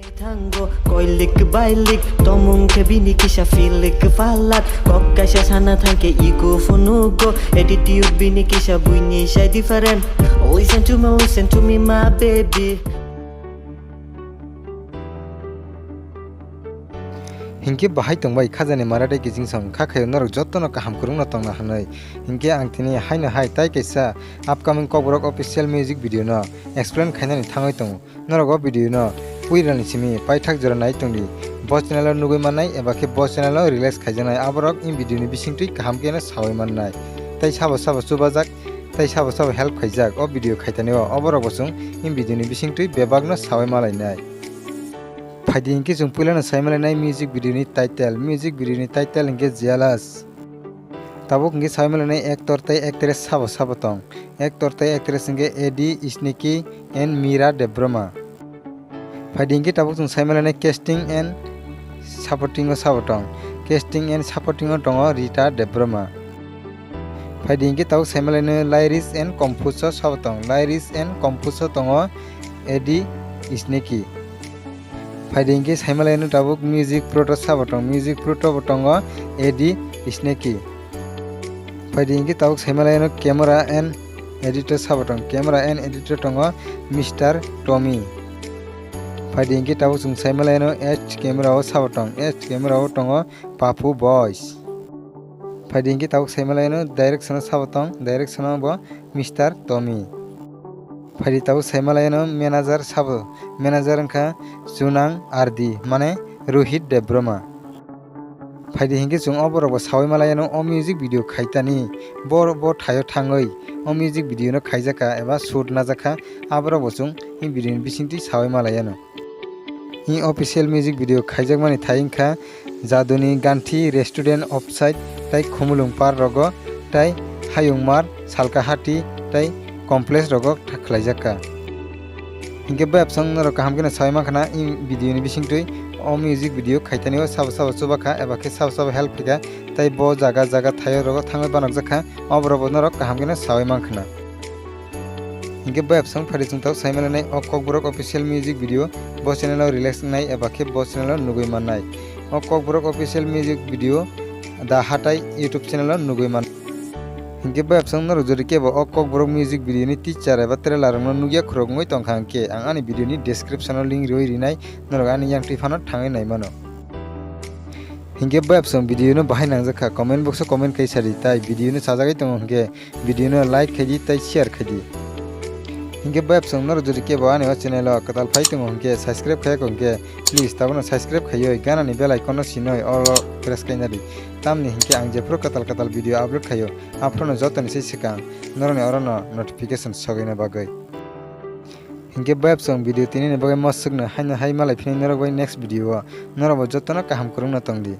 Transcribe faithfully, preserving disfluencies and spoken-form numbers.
Thango koilik bailik tomung khe bini kisa filik palat kok kaisa sana thangkhe ego phunugo attitude bini kisa buini sai different. Listen to me, listen to me, my baby. Hinkhe bahai tongbai khajani mara tei kiching song kha khayo norok jotono kaham kwrwngno tongna hwnwi. Hinkhe ang tini haino hai tai kaisa upcoming Kokborok official music video no explain khainani thangwi tongo. Norok o video no puirani simi paithak jora nai tongdi. Bo channel o nugwi mannai eba khe bo channel o release khaijaknai aborok in video ni bisingtwi kaham khe no sawi mannai. Tei sabo sabo chubajak tei sabo sabo help khaijak o video khaitani o oborok bo chwng in video ni bisingtwi bebak no sawi malainai. Phaidi hinkhe chwng puilano sai malainai music video ni title. Music video ni title hinkhe Jealous. Tabuk hinkhe sai malainai actor tei actress sabo sabo tong. Actor tei actress hinkhe A D Isniki and Mira Debbarma. Phaidi hinkhe tabuk chwng sai malainai casting and supporting o sabo tong. Casting and supporting o tongo Rita Debbarma. Phaidi hinkhe tabuk sai malainai lyrics and compose o sabo tong. Lyrics and compose o tongo A D Isniki. Phaidi hinkhe sai malainai tabuk music pro o sabo tong. Music pro o bo tongo A D Isniki. Phaidi hinkhe tabuk sai malainai camera and editor sabo tong. Camera and editor tongo Mister Tommy. Phaidi hinkhe tabuk chwng sai malainai H camera o sabo tong. H camera o tongo Papu Boys. Phaidi hinkhe tabuk sai malainai direction o sabo tong. Direction o bo Mister Tommy. Phaidi tabuk sai malainai manager sabo. Manager wngkha Chunang R D, mane Rohit Debbarma. Phaidi hinkhe chwng o borok bo sawi malainai o music video khaitani bo bo thaio thangwi o music video no khaijakha eba shoot najakha aborok bo chwng in video ni bisingtwi sawi malainai. In official music video khaijakmani thai wngkha Jaduni Ganthi Restaurant Offside tei Khumulwng Park rogo tei Hayungmar, Salkahati tei Complex rogo khlaijak kha. Hinkhe bayapsong norok kaham kheno sawi mankha na in video ni bisingtwi o music video khaitani o sabo sabo chubakha eba khe sabo sabo help khaikha tei bo jaga jaga thaio rogo thangwi banokjak kha, o borok bo norok kaham kheno sawi mankha na. Hinkhe bayapsong phaidi chwng tabuk sai malainai o Kokborok official music video bo channel o release wngnai eba khe bo channel o nugwi mannai. O Kokborok official music video da hatai YouTube channel o nugwi man. Hinkhe bayapsong norok jodi kebo o Kokborok music video ni teaser eba trailer rokno nugya khorok wngwi tongkha hinkhe ang ani video ni description o link riwi rinai norok ani yang twi phano thangwi naimano. Hinkhe bayapsong video no bahai nangjakha comment box o comment kaisa di tai video no chajagwi tongo hinkhe video no like khaidi tei share khaidi. Hinkhe bayapsong norok jodi kebo ani o channel o kwtal phai tongo hinkhe subscribe khaiya kho hinkhe please tabukno subscribe khaiwi ganani bell icon no sinoi all o press khaina di. Tamni hinkhe ang jephuru kwtal kwtal video upload khaio aphuru no jotoni se swkang norokni oro no notification sogwina bagwi. Hinkhe bayapsong video tini ni bagwi moswkno haino hai malai phini norok bai next video o norok bo jotono kaham kwrwngno tongdi.